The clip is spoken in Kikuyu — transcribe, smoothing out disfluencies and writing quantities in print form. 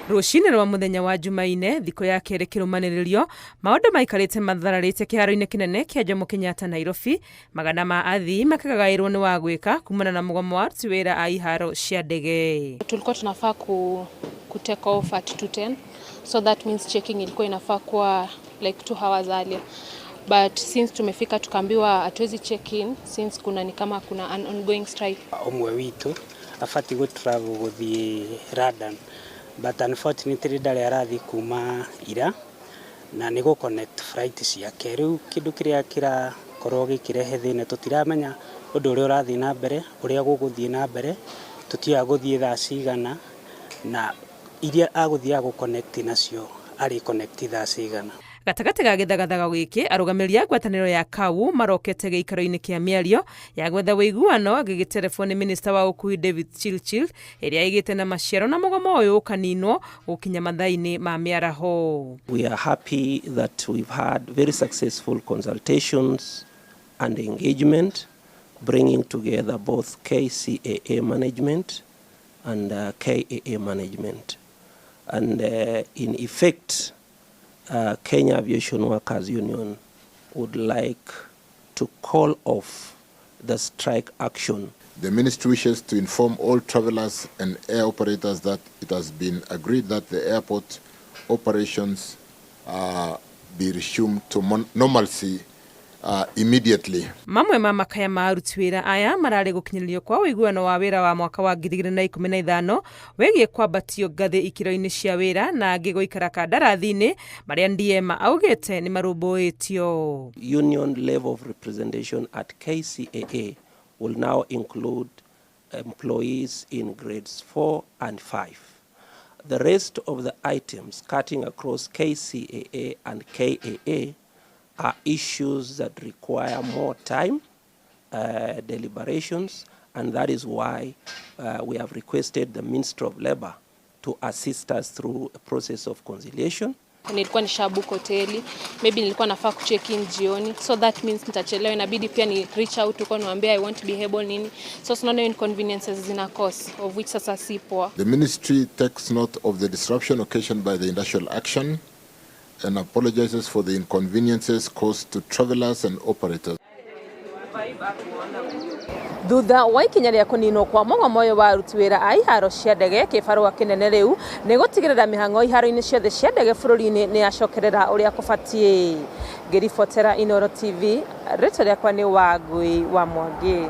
Rũcinĩ rwa mũthenya wa Jumaine, thikũ ya kerĩ kĩrũmanĩrĩrio, maũndũ maikarĩte mathararĩte kĩharo-inĩ kĩnene kĩa Jomo Kenyatta Nairobi, magana ma athii makĩgagaĩrwo nĩ wa gwĩka kumana na mũgomo wa aruti wĩra a iharo cia ndege. Tulikuwa tunafaa ku take off at 2:10, so that means checking ilikuwa inafaa kuwa like 2 hours earlier, but since tumefika tukaambiwa hatuwezi check in since kuna ni kama kuna an ongoing strike. Ũmwe witũ abatiĩ gũ travel gũthiĩ London, but unfortunately ndarĩ arathiĩ kuma ira na nĩ gũ connect flight ciake. Rĩu kĩndũ kĩrĩa kĩrakorwo gĩkĩrehe thĩna, tũtiramenya ũndũ ũrĩa ũrathiĩ na mbere, ũrĩa gũgũthiĩ na mbere, tũtiũĩ agũthiĩ thaa cigana na iria agũthiaga gũ connect nacio arĩ connect thaa cigana. Gatagatĩ ga gĩthagathaga gĩkĩ, arũgamĩrĩri a ngwatanĩro ya KAU marokete gĩikaro-inĩ kĩa mĩario ya gwetha ũiguano gĩgĩterebwo nĩ minista wa ũkui David Chirchir, ĩrĩa ĩgĩte na maciaro na mũgomo ũyũ ũkaninwo gũkinya mathaa-inĩ ma mĩaraho. We are happy that we've had very successful consultations and engagement, bringing together both KCAA management and KAA management. And in effect, Kenya Aviation Workers Union would like to call off the strike action. The ministry wishes to inform all travelers and air operators that it has been agreed that the airport operations be resumed to normalcy immediately. Mamwe ma makaya ma aruti wĩra aya mararĩ gũkinyĩrĩrio kwa ũiguano wa wĩra wa mwaka wa 2015 wĩgiĩ kwambatio ngathĩ ikĩro-inĩ cia wĩra na angĩ gũikara kandarathi-inĩ marĩa Ndiema augĩte nĩ marũmbũĩtio. Union level of representation at KCAA will now include employees in grades 4 and 5. The rest of the items cutting across KCAA and KAA are issues that require more time, deliberations, and that is why we have requested the Minister of Labor to assist us through a process of conciliation. Nilikuwa nishabook hoteli, maybe nilikuwa nafaa kucheck in jioni, so that means nitachelewa, inabidi pia ni reach out huko niwaambie I won't be able nini, so tunaona inconveniences zina cause of which sasa si poa. The ministry takes note of the disruption occasioned by the industrial action and apologizes for the inconveniences caused to travelers and operators. Thutha wa ikinya rĩa kũninwo kwa mũgomo ũyũ wa aruti wĩra a iharo cia ndege, kĩbarũa kĩnene rĩu nĩ gũtigĩrĩra mĩhang'o iharo-inĩ ciothe cia ndege bũrũri-inĩ nĩ yacokerera ũrĩa kũbatiĩ. Ngĩribotera Inooro TV, rĩtwa rĩakwa nĩ Wangui wa Mwangi.